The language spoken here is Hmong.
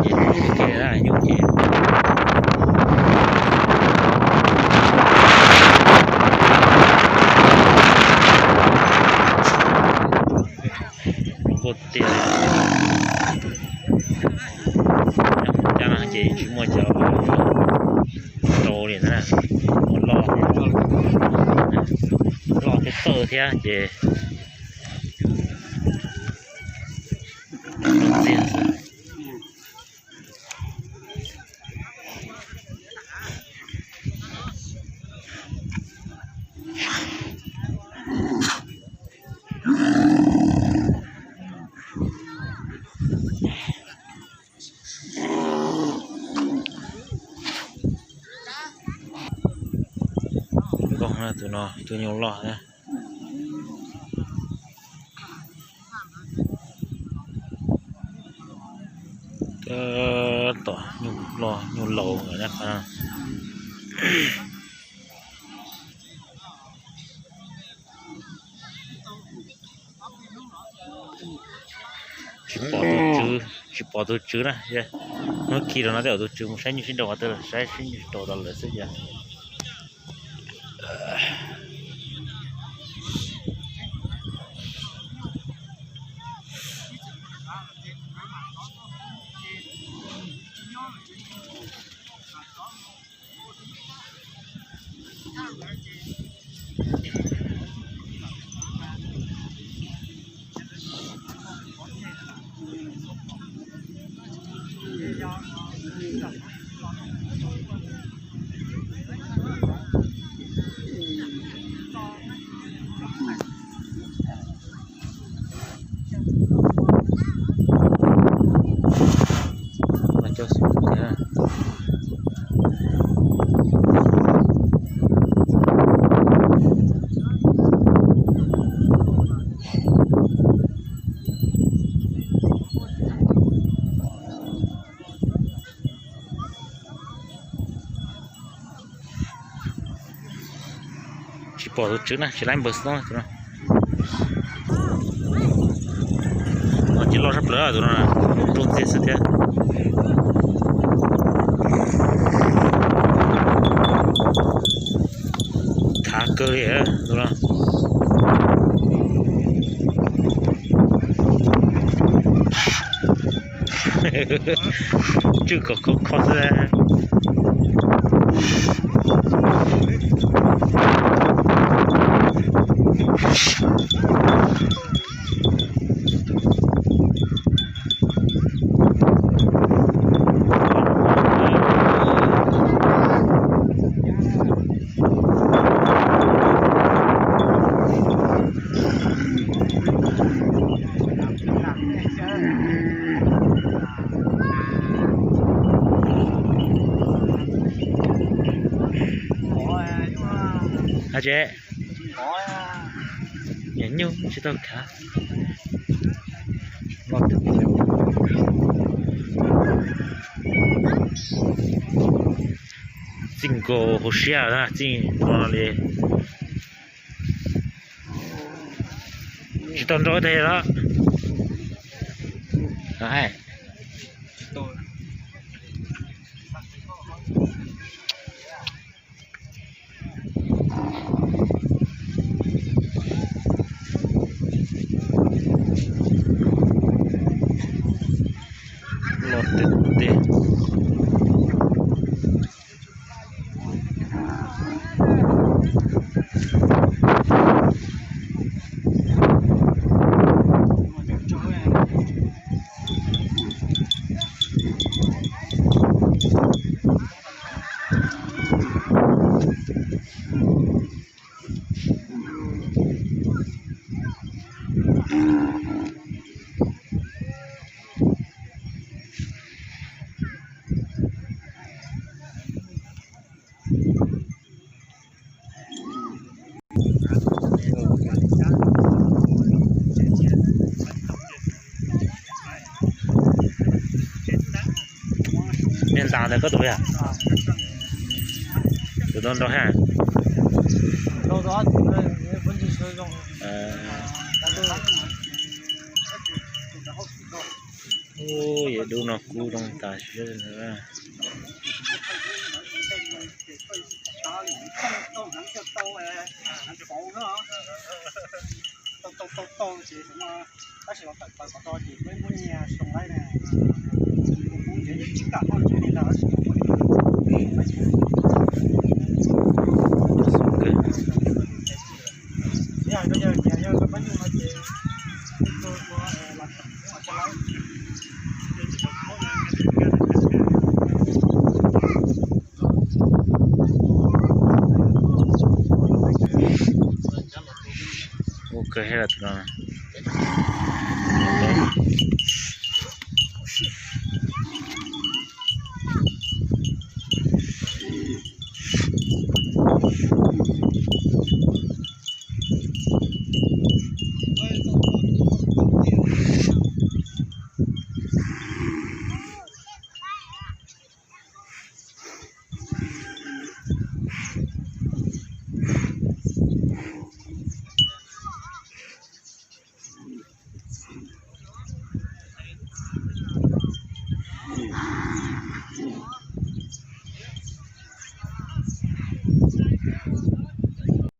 Ces nyuj ces, zoo nkauj tiag. Caj no ces tsis muaj cov rau li na, loj thiab, loj thiab txawj thiab ces zoo txiag xwb. Tus no tus nyuj loj na. Tab tom nyuj loj nyuj laus na. Tsis pom tus tswv, tsis pom tus tswv na. Hnub khi rau no tej zaum tus tswv mus saib nyuj sib nraus qhov twg lawm, saib sib nraus tau lawm xwb ces. Tsis pom tus tswv na, tsis laib npawg xoob tus no. Ces loj sab plaws tus no, zoo txiag xwb thiab. Thav kawg li tus no. Tswj kom khov kho xwb. Tsev, nyuj tsis tau khav. Txij nkaus hauv siab na, txij no li. Tsis tau nrau ib teg los. Los tiag tiag. Niag ntas ntawd koj tus yom? Tus no nrau ha. Ub, yog dub no kub zoo tas siab li ntawd. Ua kawg thiab tus no.